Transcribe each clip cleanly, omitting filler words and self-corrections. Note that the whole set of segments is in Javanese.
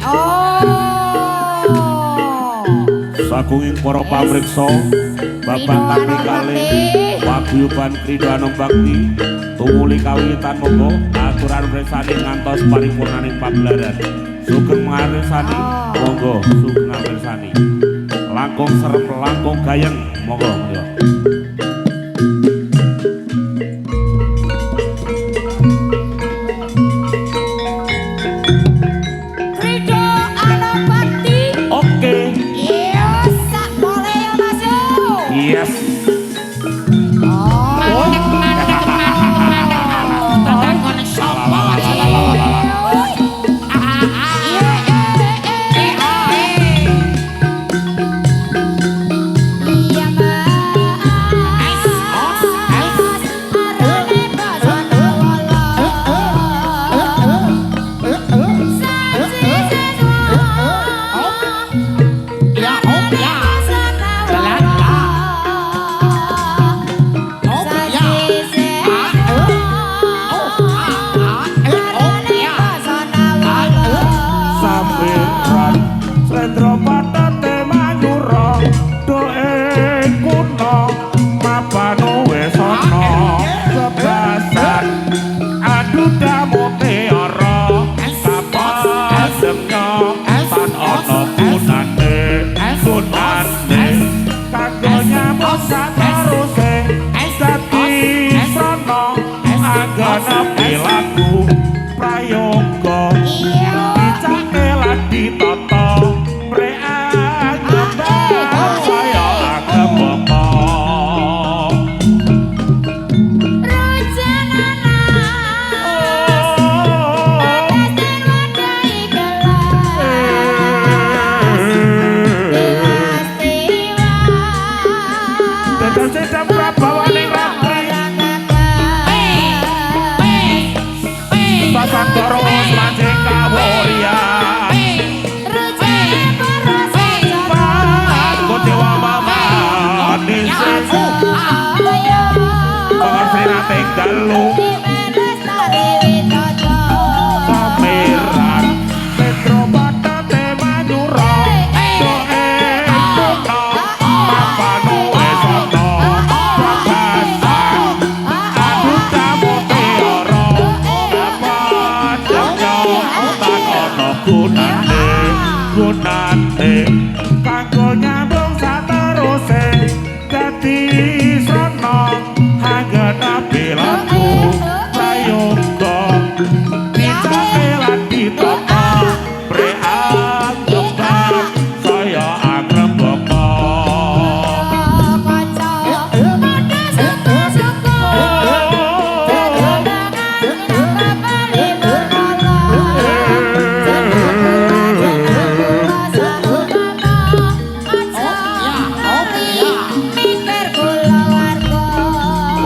Oh. Sagunging para pamriksa, bapak kaping kalih paguyuban Kridha Anom Bakti tumuli kawiwitan monggo aturan mresani ngantos paripurnaning pagelaran. Sugeng ngarsani, monggo sugeng ngarsani. Langkung serem, langkung gayeng, monggo monggo. Kridha Anom Bakti. Oke. Iya, sak boleh ya Mas yo. Yes. Oh. Tetakon sapa? Iya Mas. Arane basana wala. Ya, oh ya. Oh ya. Sambiran slendro patate manyura doe kuna mapanu wis ana bebasan adu damute ora kapademnya tan ana gunane gunane kanggo nyambung sateruse dadi srana anggana pilaku prayoga dicake lan ditata mrean jembar saya agembaka. Dados sedang prabawaning ratri Sasantara manjing kawuryan Paku dewa mamanis Pangarsinating dalu Samiran Petro patate manyura Doe kuna mapanu wis ana babasan adu damute ora kapademnya tan ana gunane gunane kanggo nyambung sateruse dadi srana anggana pilaku prayoga dicake lan ditata prean jembar saya angrembaka.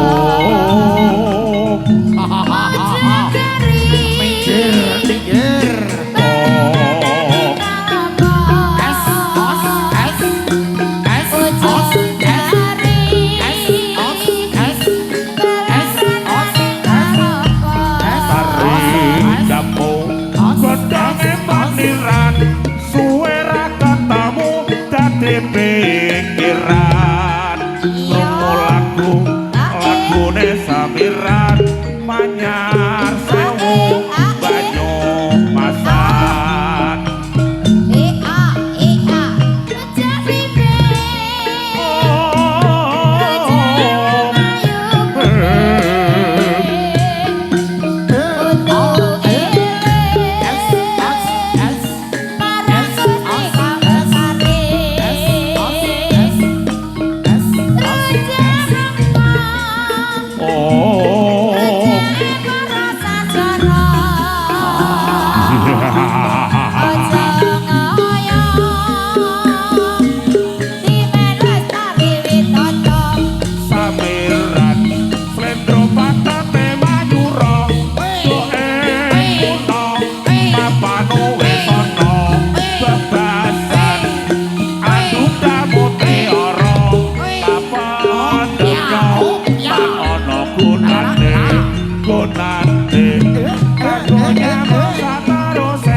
Oh, Minggir, minggir. oh. S os S S os S S os S S os S S Tari jamu godhonge patiran suwe ra ketemu dadi pikiran krungu lagu lagune samiran manyar sewu banyu masan. S S S S os S S os S S os S. Oh. Samiran slendro patate manyura doe kuna mapanu wis ana bebasan adu damute ora kapademnya tan ana gunane gunane kanggo nyambung sateruse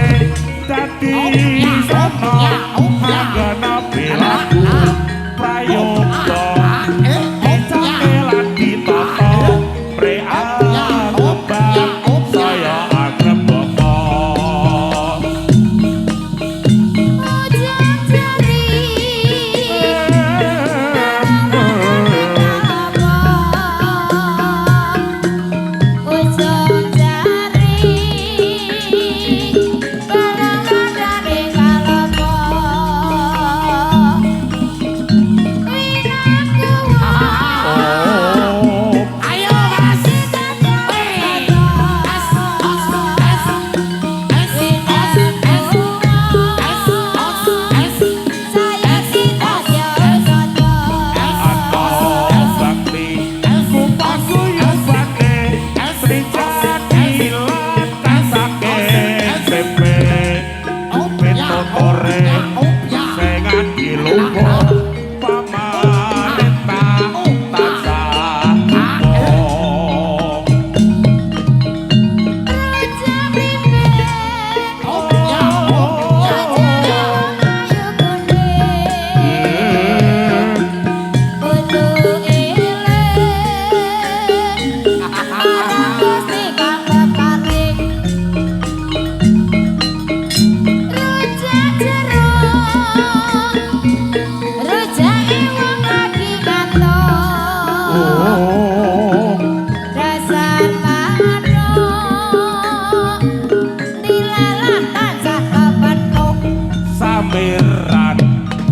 Pameran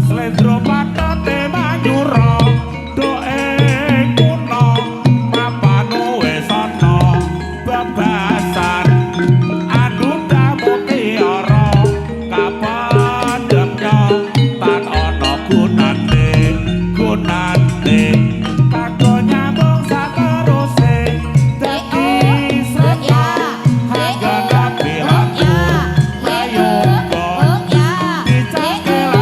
slendro patete manyura doe kuna mapanu wis ana bebasan anuda mutiara kapendhemnya tan ana gunane gunane kanggo nyambung sateruse dadi srana hangga nabi aku prayoga dicake.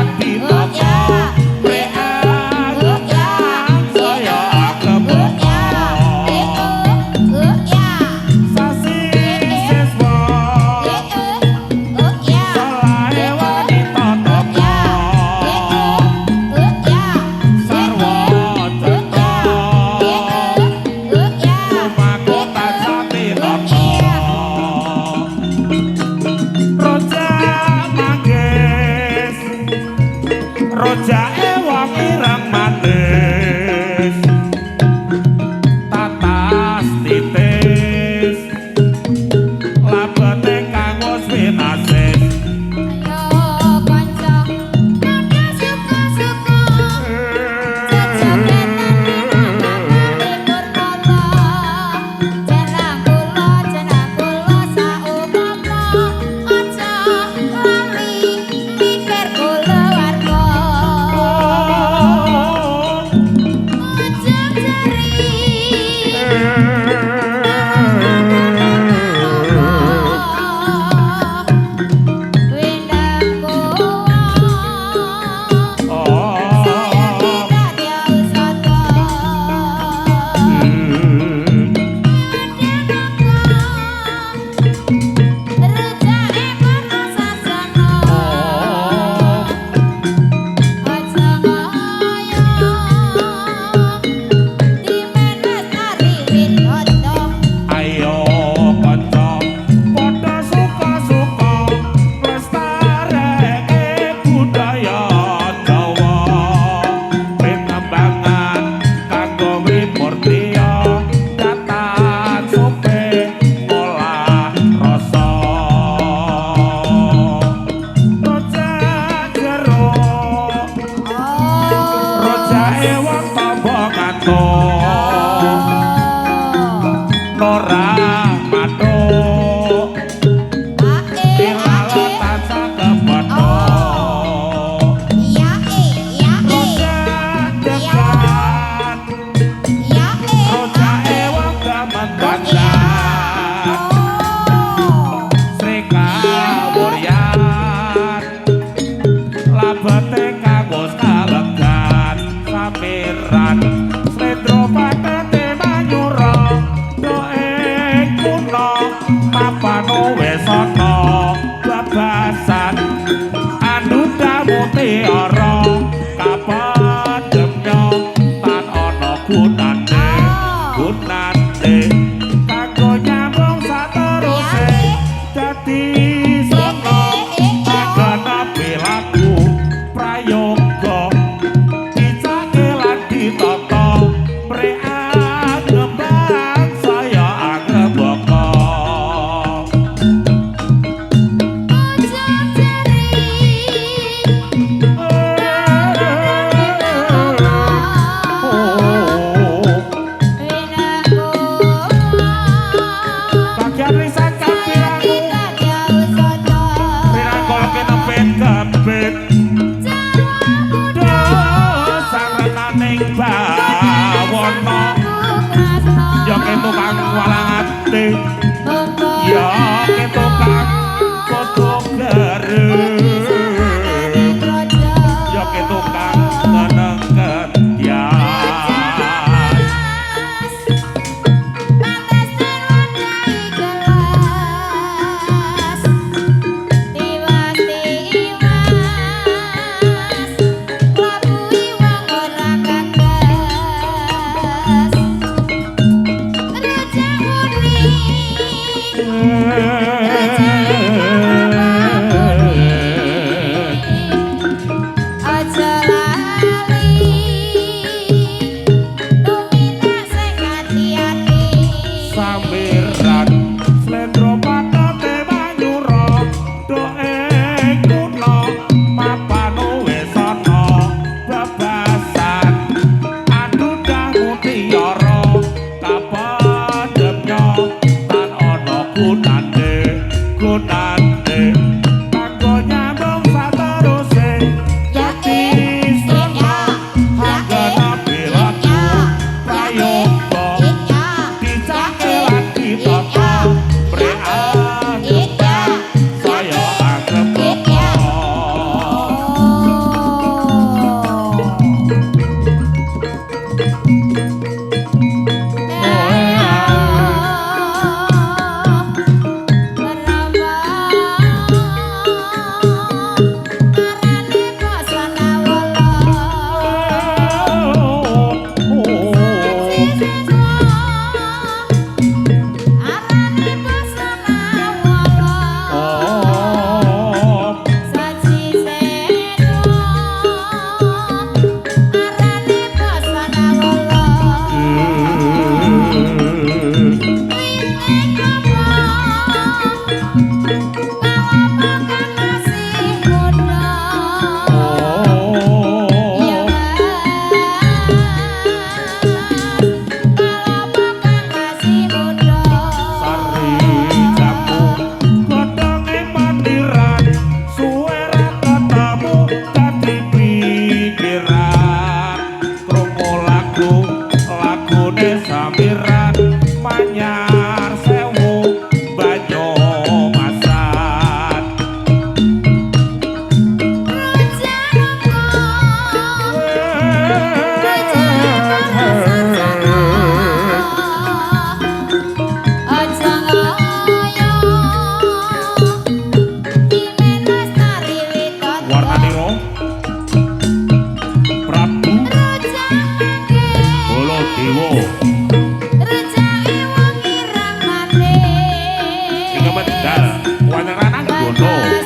Monggo.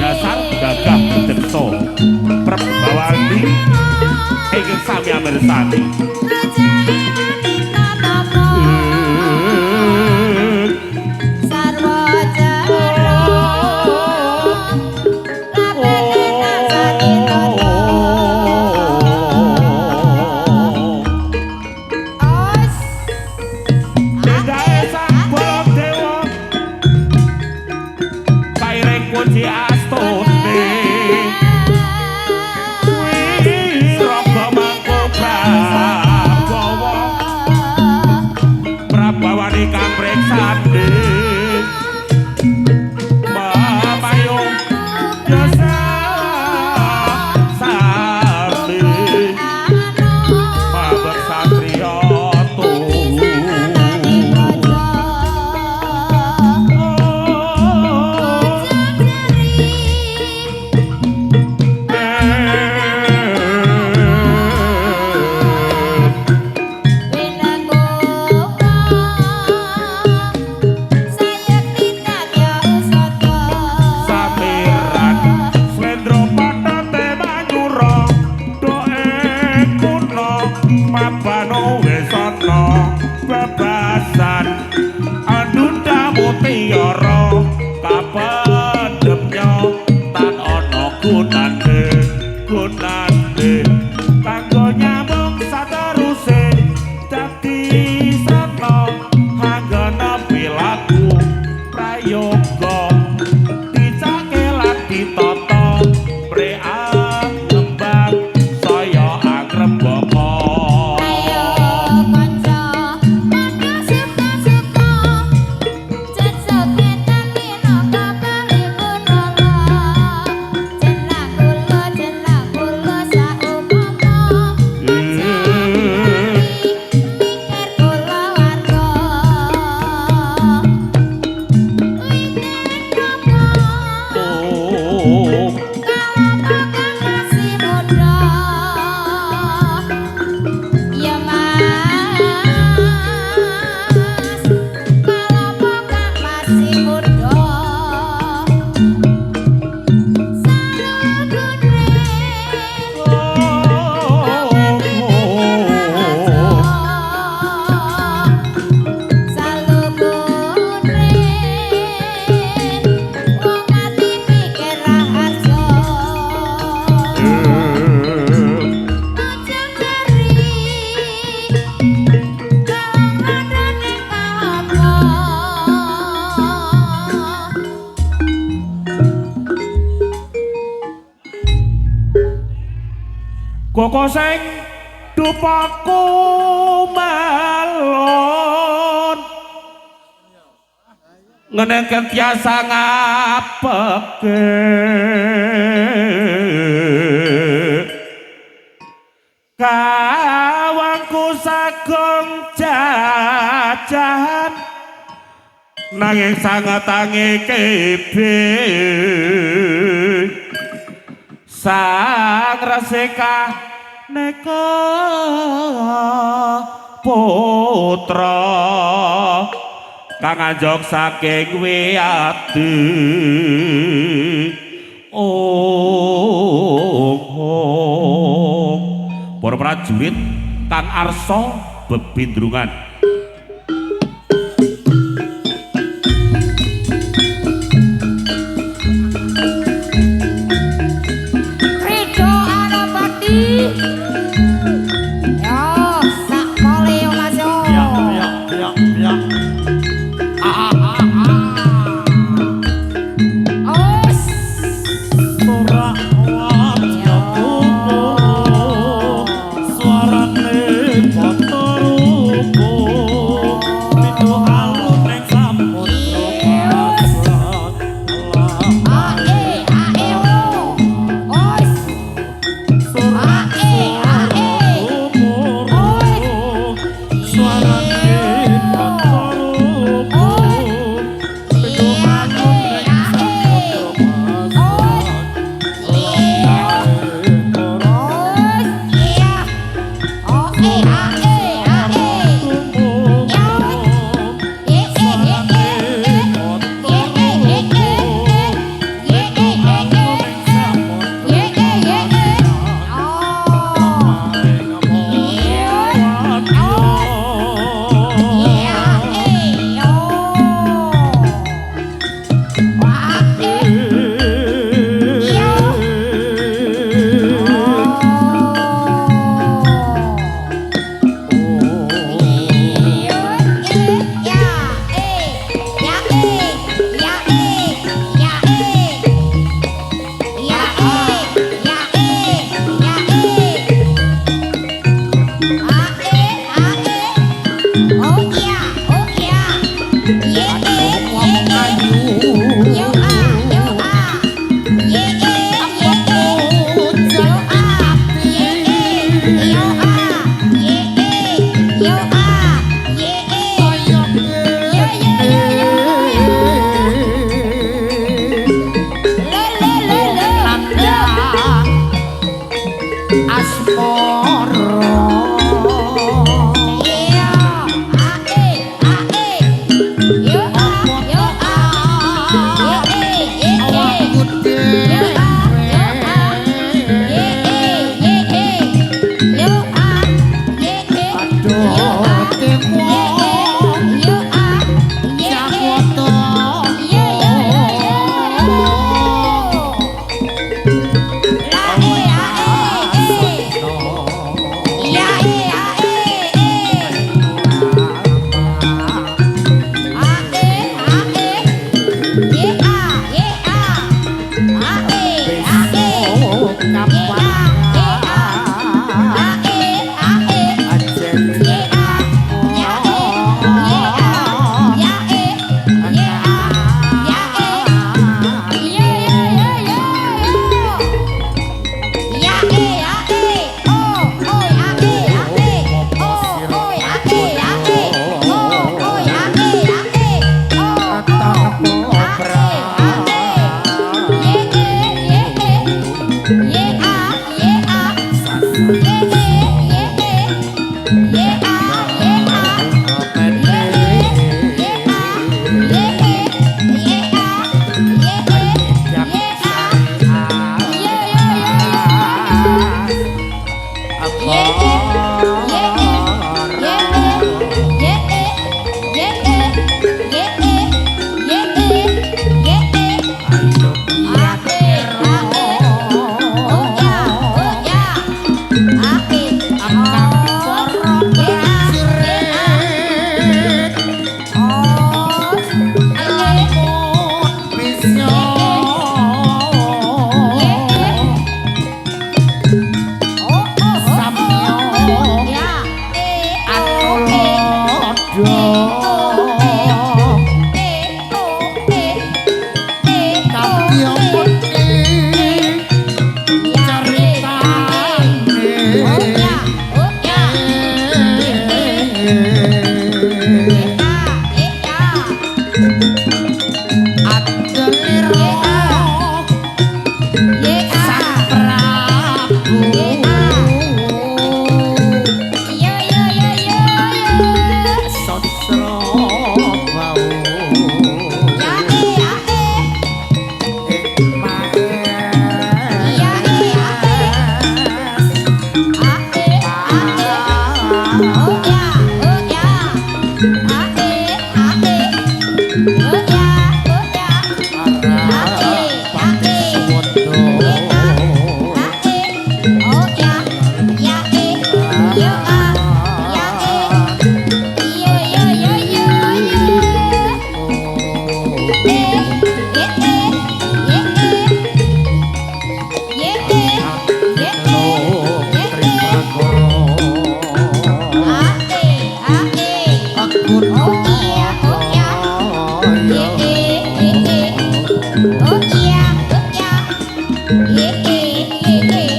Dasar gagah deksa Prabawani ingkang sami amirsani. Koko sing dupaku malon ngenengken tiasa ngapeke kawangku sagung jajahan nanging sangetange kebe sang resika neka putra kang anjog saking wiyati. Oh, para prajurit kang arsa bebindrungan. Suarane potor. iya, oh iya. Ye eh, ye eh. Yo ah, yo ah. Ye eh, ye eh. Yo ah, ye eh. Yo ah, ye eh. Yo ah, ye eh. Yo yo yo yo yo. Le le le le. Asmara. Iya, a e a e. Yo ah, yo ah. Ye eh, ye eh. Yo ah, yo ah. Ye eh, ye eh. Yo ah, ye eh. Yo ah, ye eh. Yo ah, ye eh. Yo yo yo yo. La e a e e. Ya e a e e. A e a e. Ye a ye a. A e a e. Ye a ye a. A e a e. Ye a ya e ye a ya e ye a ya e. Ye ye ye ye yo. Ya e a e o o ya e a e o o ya e a e o o ya e a e o o a e a e ye e ye e ye a ye a ye e ye e ye a ye a ye e ye a ye e ye a ye e ye a yo yo yo yo. Ye eh, ye eh, ye eh, ye eh, ye eh, ye eh, ye eh, ye eh. A eh, a eh, oh ya, oh ya. A eh, oh, ye a, ye a. Oh, eh, ye eh, ye eh. Oh, oh, oh, oh, oh, ya. Eh, oh, eh. Eh, oh, eh. Eh, oh, eh. Eh, oh, eh. Eh. Ya, eh, eh. Oh, ya, oh, ya. Eh, eh. Eh, ah, eh, ya. Ye ah. Ye ah. Ye ah. Yo, yo, yo, yo, yo. Ya, eh, ya, eh. Ya, eh, ya, eh. A, eh, a, eh. Oh, ya, oh, ya. A, eh, a, eh. Oh, ya, oh, ya. A, eh, a, eh. Ye, a, a, eh. Oh, ya, ya, eh. Yo, a, ya, eh. Yo, yo, yo, yo, yo. Eh, ye, eh, ye, eh. Ye, eh, ye, eh, ye, eh. A, eh, a, eh. Oh, iya, oh, ya. Ye, eh, ye, eh. Oh, iya, oh, ya. Ye, eh, ye, eh.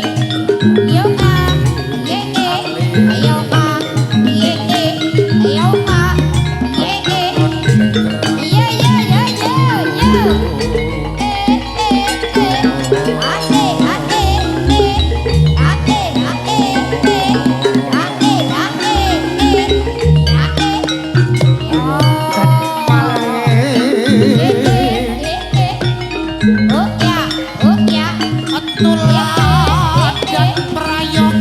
Yo, ah, ye, eh. Yo, ah, ye, eh. Yo, ah, ye, eh. Yo, yo, yo, yo, yo. Eh, eh, eh. A, eh, a, eh, eh. A, eh, a, eh, eh. A, eh, a, eh, eh. A, eh. Oh. Eh, eh, eh, eh. Oh ya, oh ya. Eh, eh, eh, eh.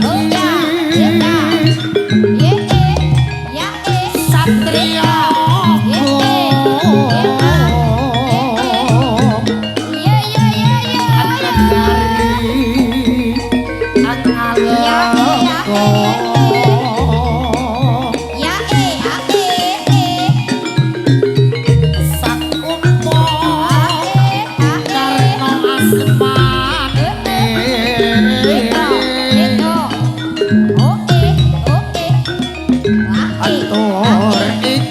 Oh ya, ye ya. Ye eh, ya eh. Ye a, ye eh, ye a, ye eh. Ye ye ye ye ye. Ya eh, ya eh, eh. Ya eh, ya eh, eh. A eh, a eh. Eh, eh. Ye to, ye to. Oh eh, oh eh. A eh, a eh.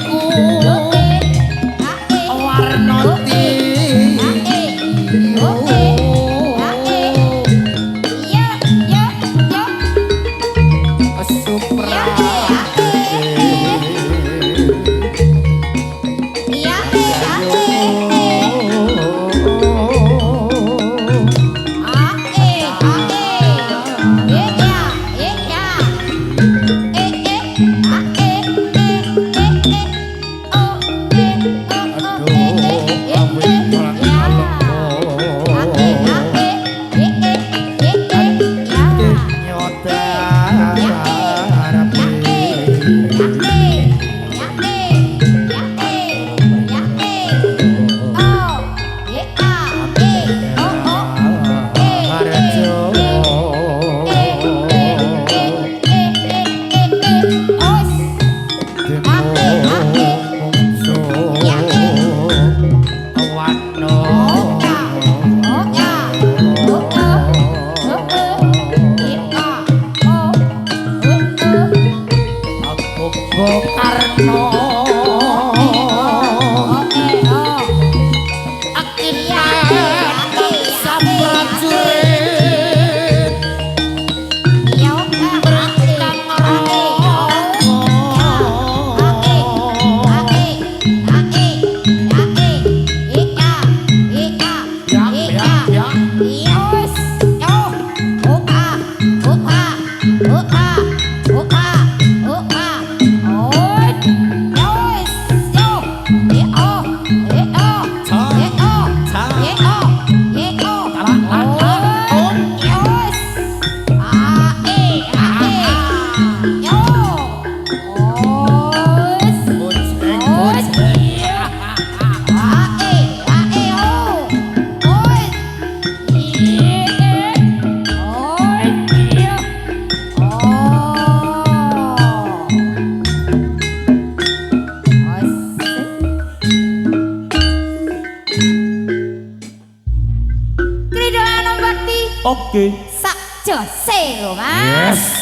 Oke. Sak jose lho, Mas. Yes.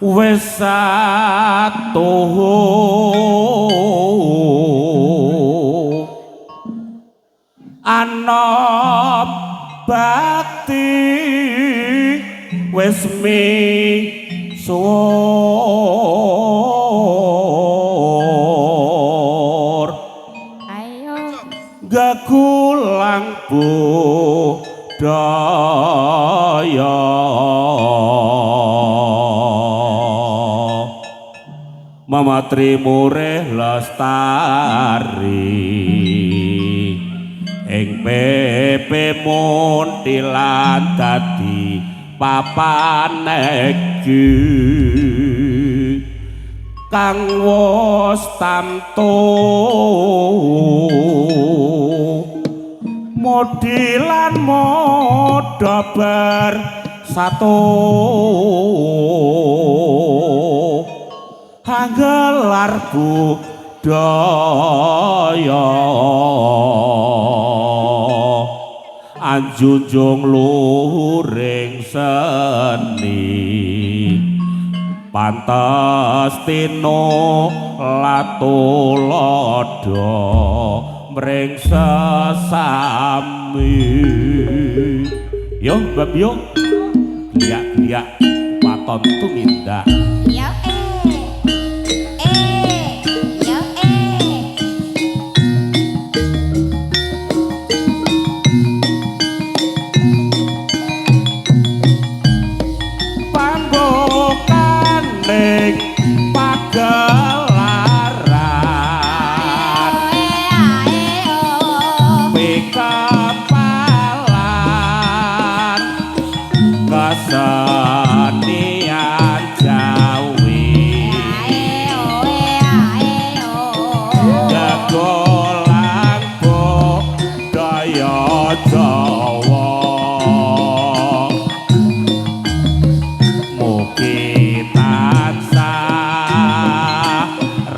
Wis satuhu anom bakti wis misuwur Ayo. Gagulang budaya Mamatri murih lestari ing pepe muntilan dadi papan egi kang wis tamtu modilan modha bersatu hanggelar budaya anjunjung luhuring seni pantes tino latulodo mring sesami. Yo bab yo gliak-gliak waton tumindak. Yo yo Pambukaning pagelaran pikepalan kesenian Jawi gegolang budaya Jawa mugi tansah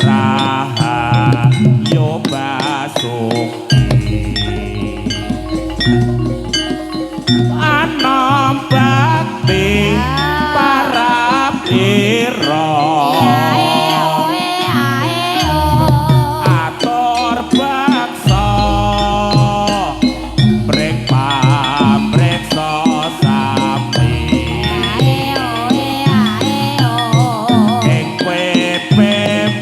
rahayu basuki anom bakti para pira atur baksa pring pamreksa sami ing pepe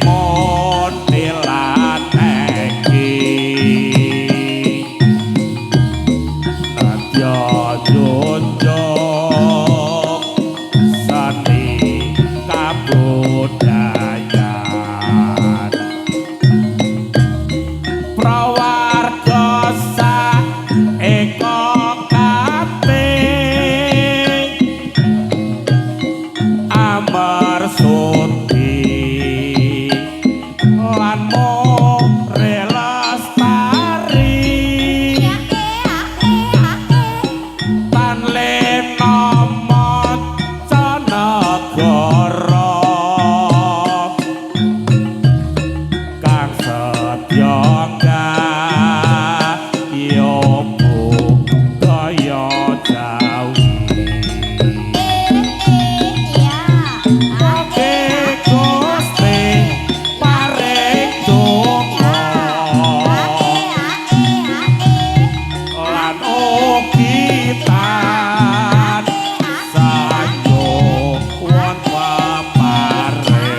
muntilan egi nadya junjung seni kabudayan prawarga sak eka kate amersudi lan mure lestari tan lena maca negara kang setya nggayo budaya Jawi. Mugi Gusti paring donga lan ugi tansah nyuwun peparing.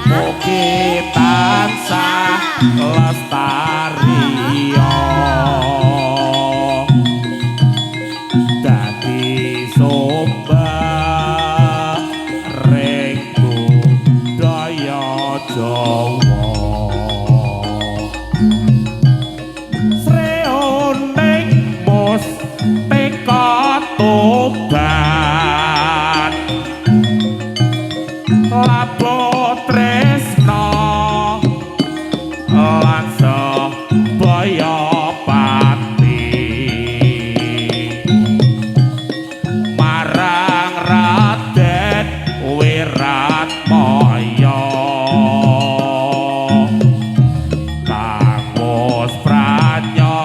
Mugi tansah lestari dadi sumber ring budaya Jawa. Sreoning mustika Tuban labo tresna lan sebaya pati marang Raden Wiratmaya kang wus pranya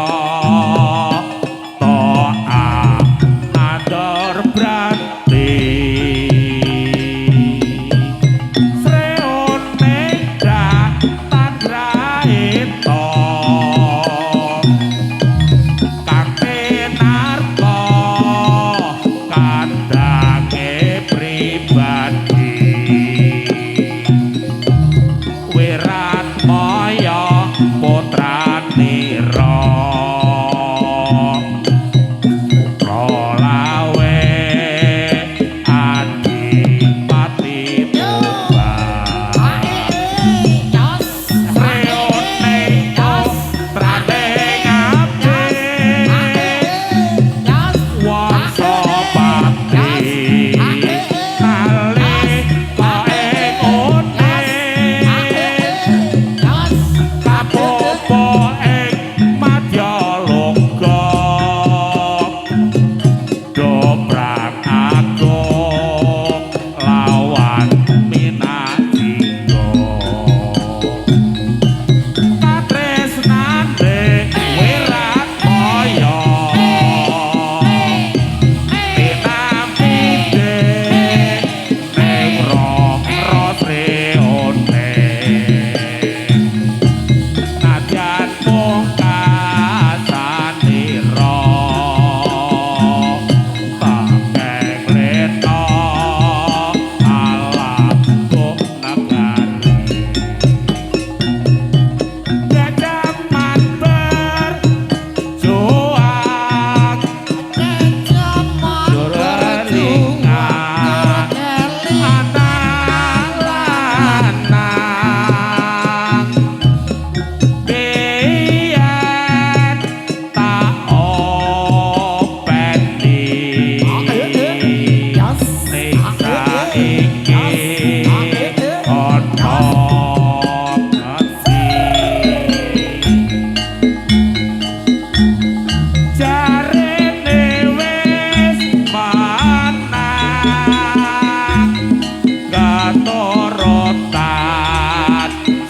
Turutan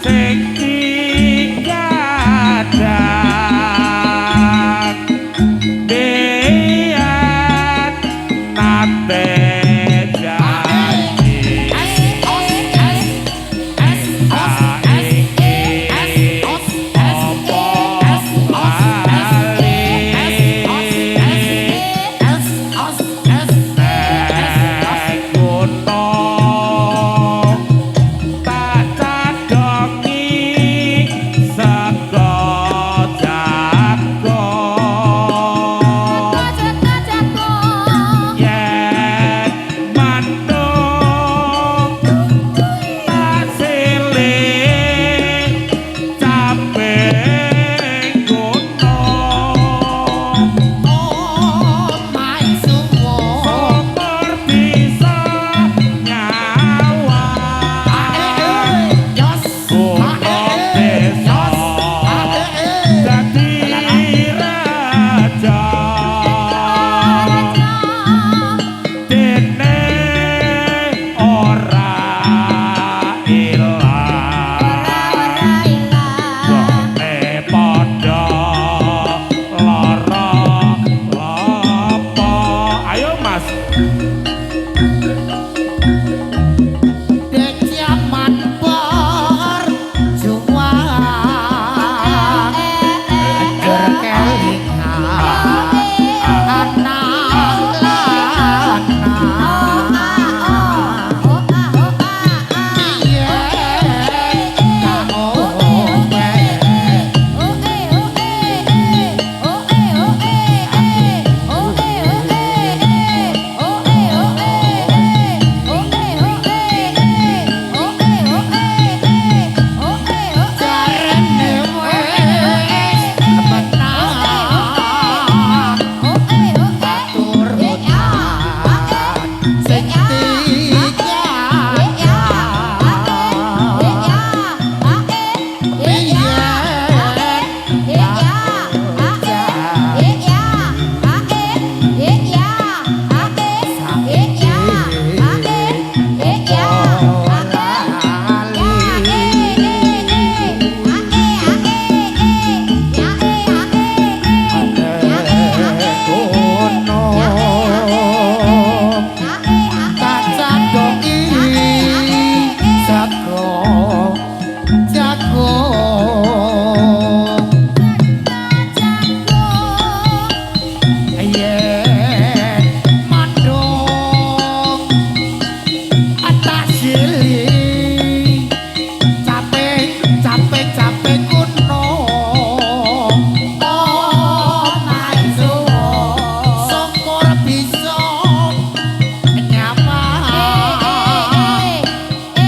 sing digadang biyen nate janji saiki opo lali nek gunung tak cadhongi sego jago yen mantuk tak silih caping gunung syukur bisa nyawang gunung desa dadi raja dene ora ilang gone padha lara apa ayo Mas.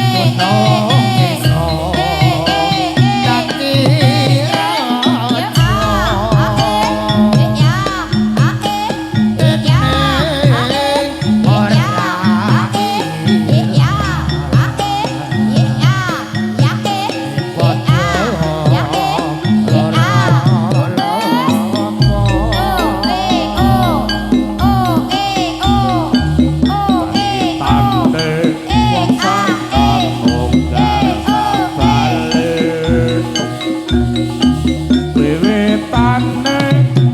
Tante wong seneng nunggal sabale wiwitane lomba jejer saben dinane saya suwe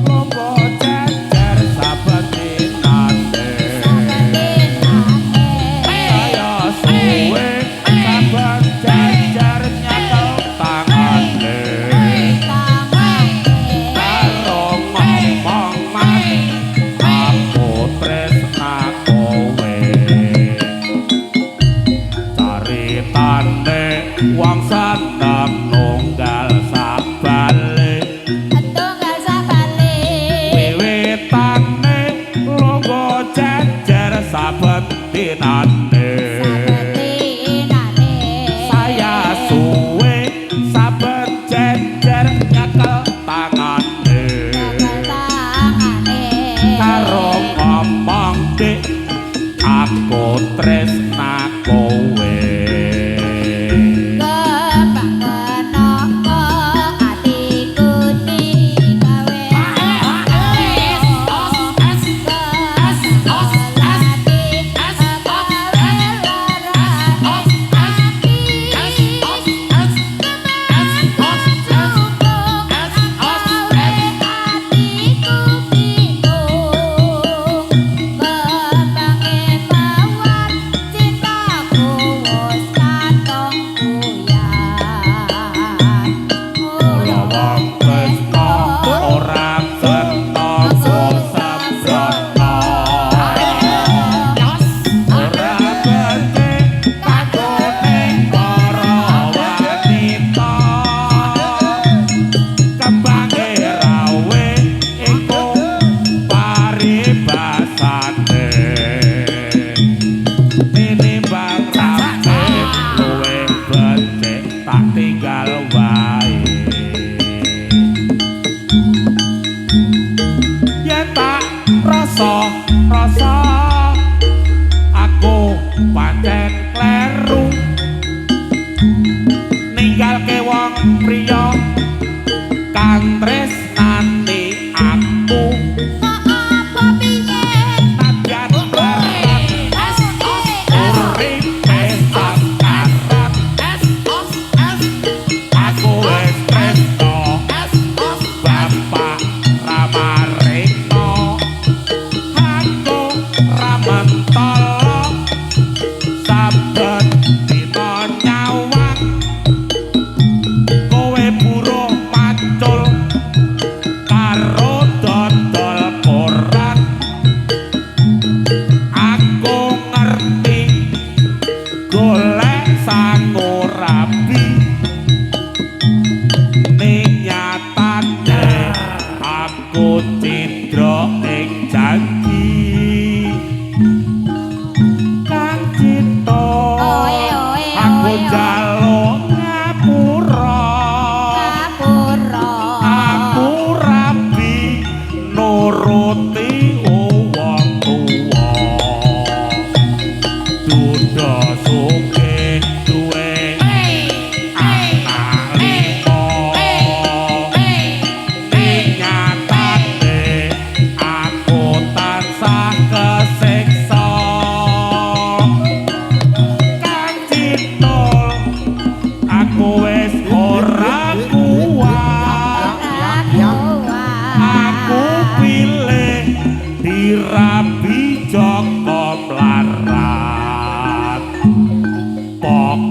saben jejer nyekel tangane karo ngomong Mas aku tresna kowe caritane wong seneng nunggal sabale wiwitane lomba jejer saben dinane saya suwe saben jejer nyekel tangane karo ngomong dik aku tresna kowe. Kembang kenapa?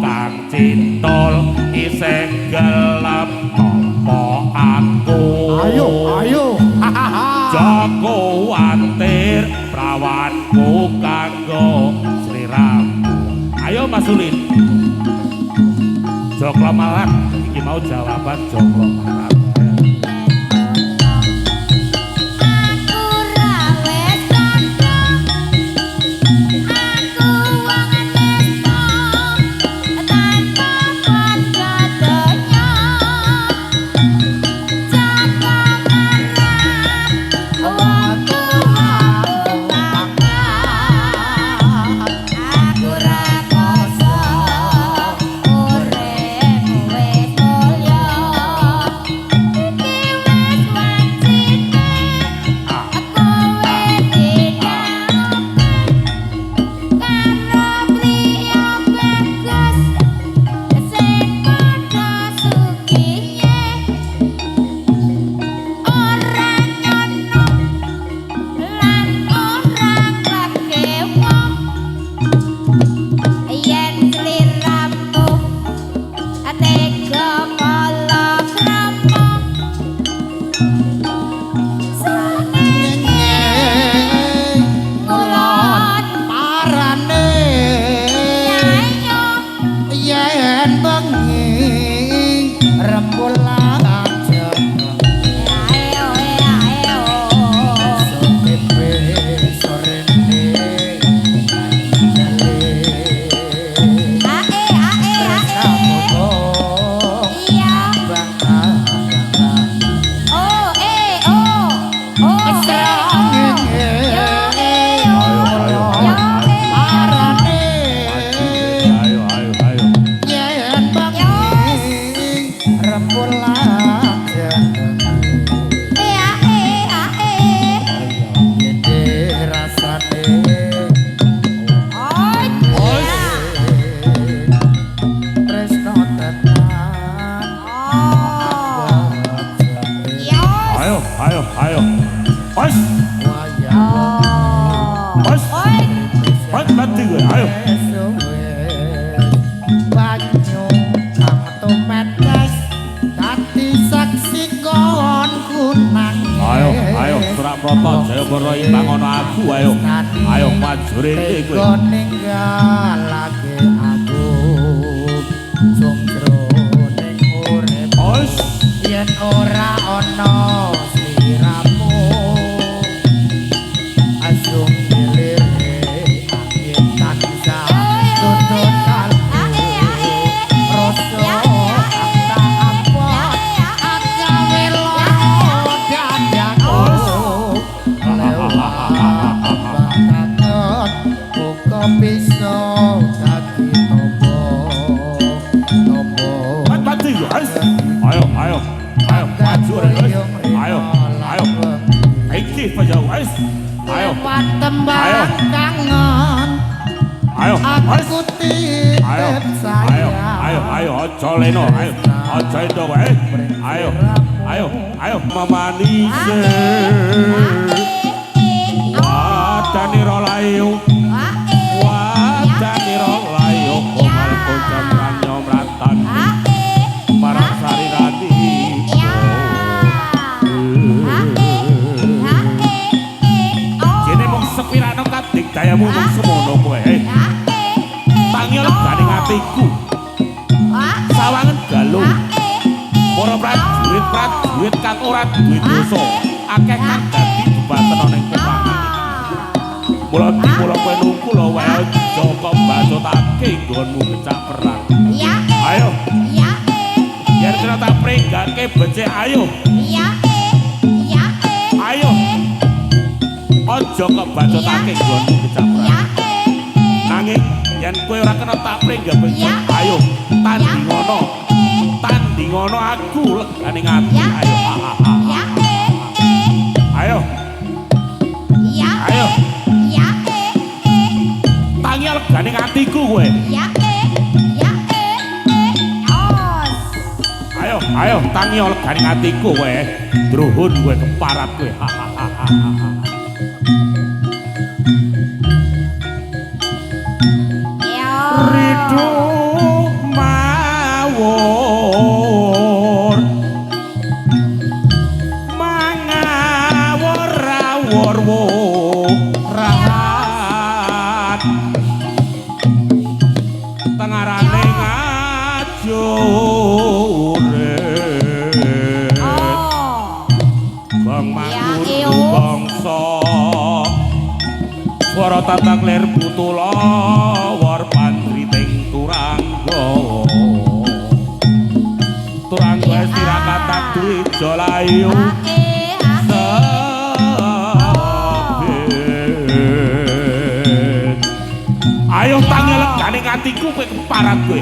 Kang Cintul isih gelem nampa aku. Ayo, ayo. Joko kuwatir prawanku kanggo sliramu. Ayo Mas Ulin. Joklo Malang, iki mau jawaban Joklo Malang. Aku ra wis kandha, aku wong nesta tanpa kanca donya. Jaka ngarep wong tuwa pangkat, aku ra kuasa urip wis mulya. Iki wis wajine kowe didhawuhke karo priya bagus sing padha sugihe, ora nyono lan ora kekewa yen sliramu tega palakrama srengenge ngulon Parane ayo yen bengi rembulan jeneng ayo ayo sotepe sorene jale ae ae ae iya bangga o e o o e o yo e yo Ayo, ayo, yo ayo. e parane Ayo, ayo, ayo. yen bengi rembulan jeneng e a e a e Gede rasane oh iya tresno tenan oh iya Ayo, ayo, ayo. Os, wayah oh os, oi os mati kowe. Ayo. suwe banyu kang tumetes dadi saksi konku nangis. Ayo, ayo, Suraprata Jayabara imbang ana aku, ayo. Ayo maju rene kowe. Tega ninggalake aku jroning urip Os, yen ora ana sliramu asung dilire angin tansah tututan ae ae rasa tak apa agawe lara dadaku lewat kangen uga bisa dadi tombo tombo os mati kowe. Os. Ayo, ayo. Ayo maju rene. Os. Ayo, ayo. Iki pajau, os. Ayo, lewat tembang Ayo. kangen ayo, os. aku titip Ayo, ayo, sayang ayo, ayo, aja leno, ayo, aja endo kowe. Ayo, ayo, ayo, memanise. Wadanira layu, wadanira layu, komal kocam nyomratan, marang sarirani. Jene mung sepirano kadik dayamu mung semono kowe. Tangi legane atiku, sawangen galuh. Para prajurit-prajurit kang ora duwe dosa, akeh kang dadi bebaten ana ing peperangan iki. Mula dimula kowe nungku lho wae aja kok bacotake nggonmu gecak perang. Ayo, yen kena tak pringgake becik ayo. Ayo. Aja kok bacotake nggonmu gecak perang. Nanging yen kowe ora kena tak pringgake becik, ayo tandingono. Tandingono aku legane ati. Ayo. Ayo, ayo. Tangi legane atiku kowe. Ayo, ayo tangi legane atiku kowe. Druhun kowe keparat kowe. Ridho prajurit. Oh. Gong Ya, mangguru iyo. bangsa. Swara tatang lir putula war pandriting turangga. Turangga Ya. sirakatan dwija layu. A E A E. Sabit. Ayo Ya. tangi legane atiku kowe keparat kowe.